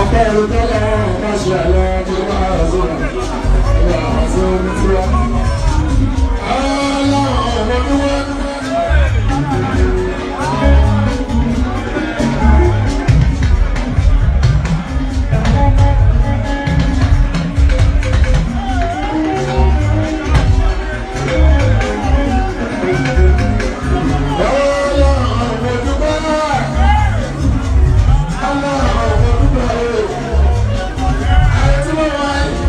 Ọpẹ́ ìlú tọ́lá ọ̀pá ṣe àlọ́ tó máa zọ ìwà àti omi tí wá. Ọlọ́run ọmọ ní wọ́n. Ọlọ́run ọmọ dúpẹ́. Ọlọ́run ọmọ dúpẹ́. Ayé tí mo wá yìí,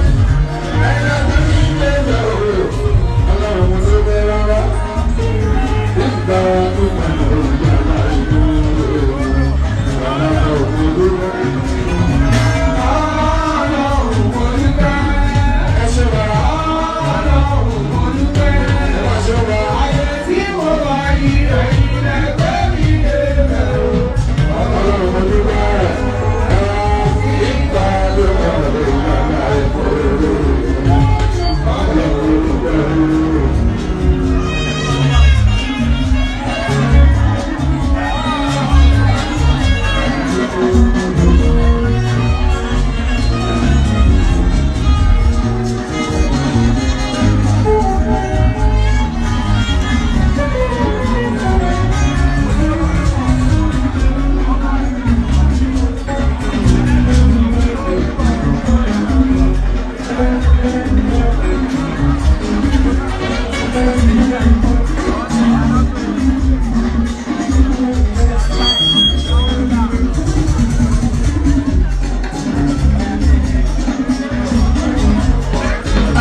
ẹ̀yin láti ní ilé ìgbà òwe. Ọlọ́run mo dúpẹ́ rárá. Ìgbà tó máa ń lò yàrá ìlú ọlọ́run mo dúpẹ́. Ọlọ́run mo dúpẹ́. Ẹ ṣe bàrà, Ọlọ́run mo dúpẹ́. ẹ má ṣe bàrà. Ayé tí mo wà yìí, ẹ̀yin lẹ gbé mi débẹ̀ o. Ọlọ́run mo dúpẹ́. Ìgbà tó máa ń lò yàrá ìlú ọlọ́run mo dúpẹ́.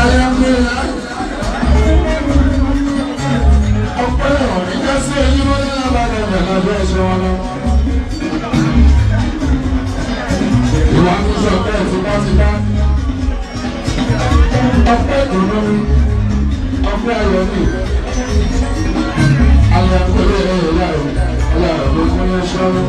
Alhamdulillah. Ọpẹ́ òní jẹ́ sí eyín ló ní lábàdàn ìrìnàjò ẹ̀ṣẹ̀ wọn lọ. Ìwà ń sọ bẹ́ẹ̀ tipátipá. Ọpẹ́ ìdùnnú mi, ọpẹ́ ayọ̀ mi. Alhamdulillah, ọlọ́run ló kún ní sọ́run.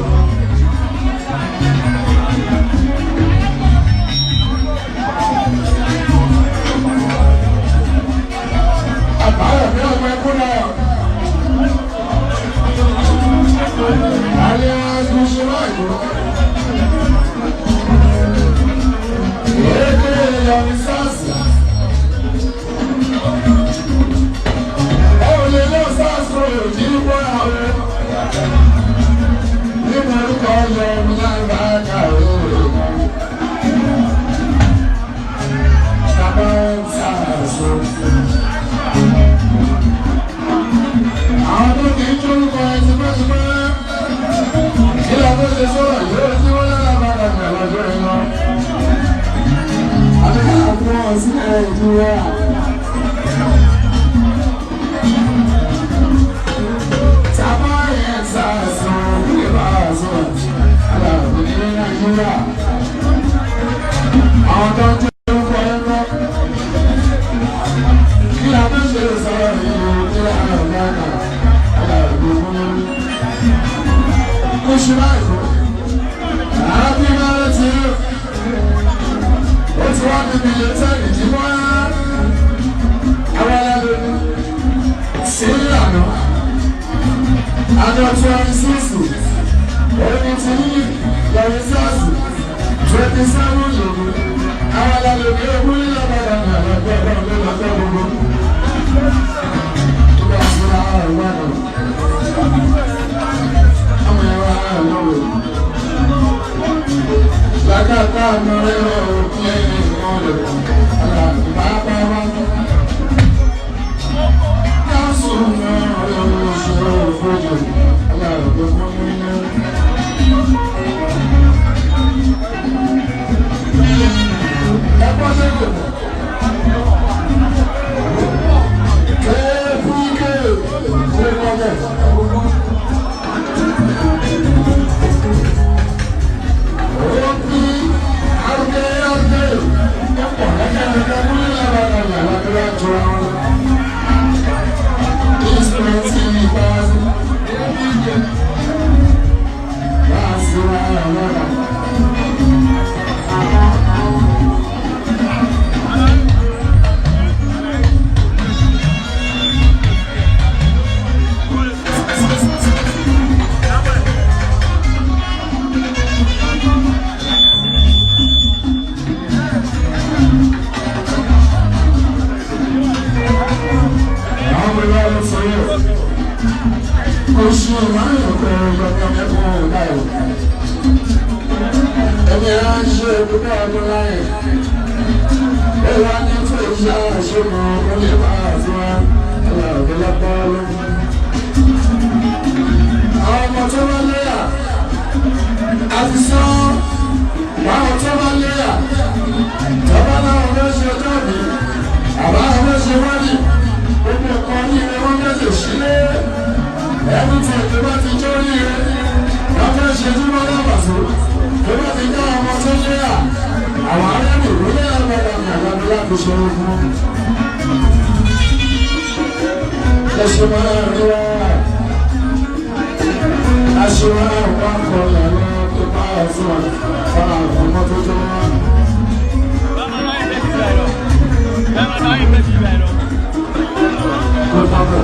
Àbáyọ̀ mi ọmọ ẹkún náà. Alẹ́ ẹkún ṣe láìpẹ́. Èdè ìyọ̀nì sáàsì. Ẹ ò lè lọ sáàsì òjì bọ́ àwọn. Nínú orúkọ yọ ọmọ lára kàwé. Bàbá ń sáàsì. Àwọn tó kì í jórúkọ ẹ tipẹ́tipẹ́. Kí la tó ṣe sọ̀rọ̀ yóò tí wọ́n lára bá dàgbà lọ́jọ́ ẹ lọ. Àbí àwọn ọ̀sìn Nàìjíríà. Tàbá yẹn sàṣùn kí bá a sọ, aláàbò ní Nàìjíríà. Àwọn tó ń jórúkọ ẹ lọ. Kí la tó ṣe sọ̀rọ̀ yóò kí la bá dàgbà aláàbò ní. Oṣù láìpẹ́, happy birthday to you. Ó ti wá níbi ilé tẹ́lì jí mọ́. Àwọn alálòmí sí ìlànà. Àjọ 26, òní ti ní lọ́rí sọ́ọ̀sì, 27 lògùn. Àwọn alálòmí ogún nílò padà ní àlọ́gbẹ́ ọlọ́run lọ́gbẹ́ gbogbo. Tó bá sí láwọn ìwà náà. Ọmọ ẹ̀rọ àlọ́wọ̀. Lákàtà mọ̀rẹ́ òkè ìmọ̀lẹ̀ alábàbà wa. Káṣù mọ̀rẹ́ oṣù òfòjò alábàbà mọ̀rẹ́. Ẹ̀kọ́ ṣe kò mọ̀. mọ kúnlẹ̀ bá àzúrà aláàbí lápá lọ́wọ́. Àwọn ọmọ tó bá léyà àti sọ báwọn tó bá léyà tọ́ba láwọn ló ṣe ọjọ́ mi àbá àwọn ló ṣe wádìí gbogbo nǹkan ní ilé wọn lè sílé ẹni tí ètò bá ti jó rí rẹ wọn fẹ́ ṣe tí wọn lábàṣọ tó bá ti dá ọmọ tó léyà àwọn arẹ́rìn ìwúlẹ̀ àgbàdo àgbàdo láti ṣe ogun. Ẹ ṣe máa rí wá aṣọ àwọn akọ̀ọ̀lẹ̀ lọ tó bá ọ̀sán fún àwọn ọmọ tó jọ wọn. Kó tábà.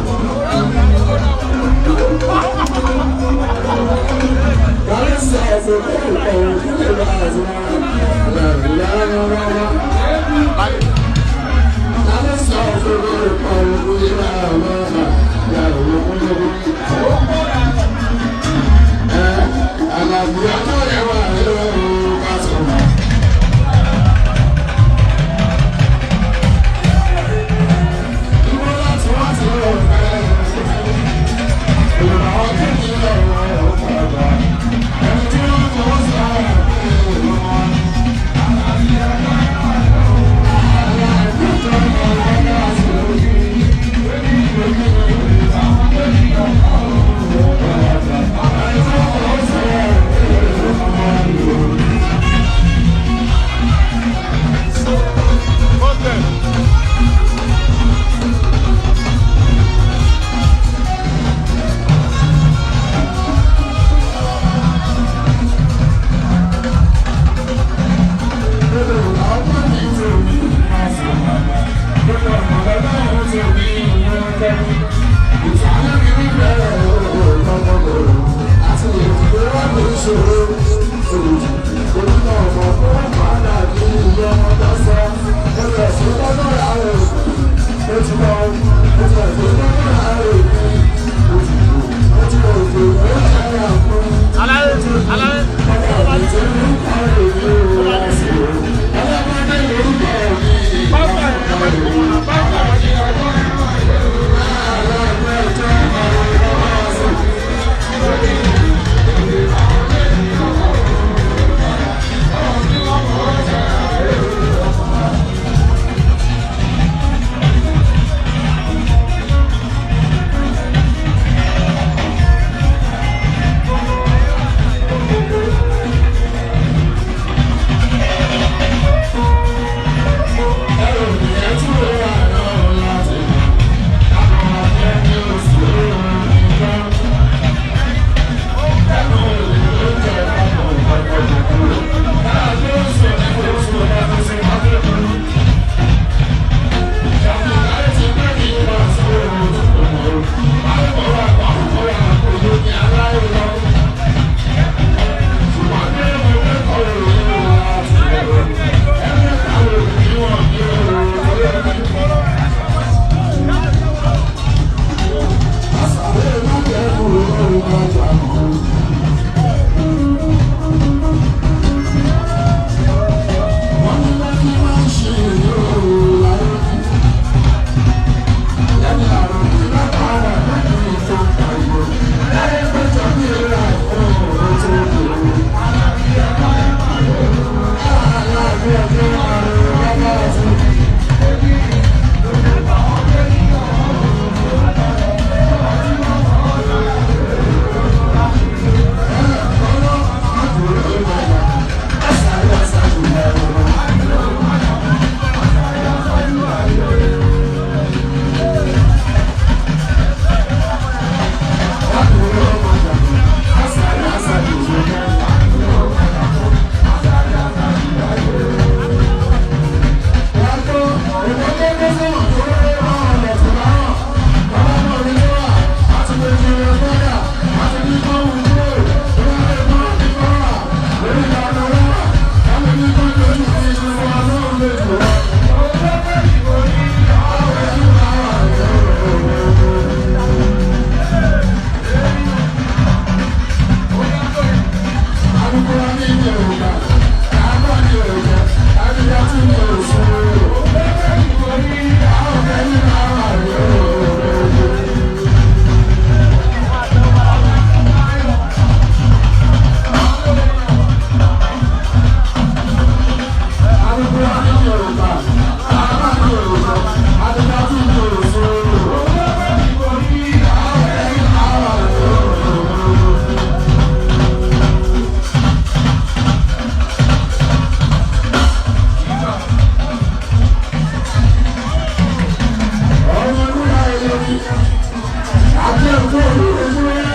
Akẹ́kọ̀ọ́ olúwo múra.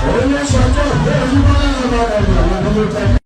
Òun ló ṣọjọ́ ìgbé ojúmọ́ lára bàbá ìyàwó ló tẹ́.